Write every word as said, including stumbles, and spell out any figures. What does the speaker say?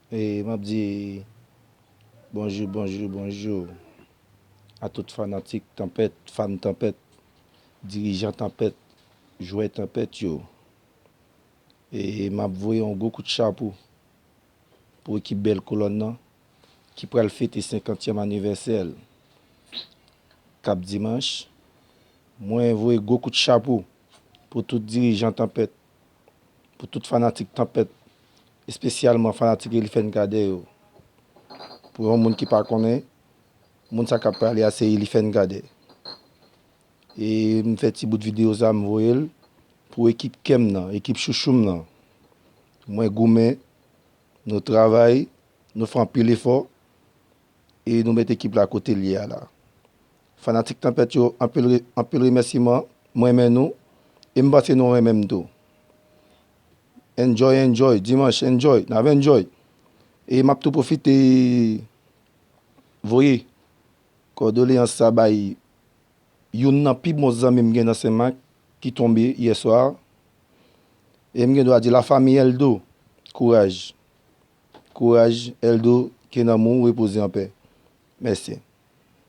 E m ap di bonjou, bonjou, bonjou a tout fanatik Tanpèt, fan Tanpèt, dirijan Tanpèt, jwè Tanpèt yo. E m ap voye yon gwo kout chapo pou ekip Bèl Kolòn nan ki pral fete senkantyèm anivèsè l k ap dimanch. Mwen voye gwo kout chapo pou tout dirijan Tanpèt, pou tout fanatik Tanpèt, espesyalman fanatik Elifen Kadè yo. Pou yon moun ki pa konnen, moun sa k ap pale a se Elifen Kadè. E m fè ti bout videyo sa, m voye l pou ekip kè m nan, ekip chouchou m nan. Mwen goumen, nou travay, nou fè anpil efò, e nou met ekip la kote l ye a la. Fanatik Tanpèt yo, anpil, re- anpil remèsiman, mwen renmen nou, e m panse nou renmen m tou. Enjoy, enjoy, dimanch, enjoy, n ap enjoy. E m ap tou pwofite voye kondoleyans sa bay youn nan pi bon zanmi m gen nan Senmak ki tonbe yèswa. E m gen dwa di lafanmi Eldo, kouraj. Kouraj, Eldo, ke nanm ou repoze anpè. Mèsi.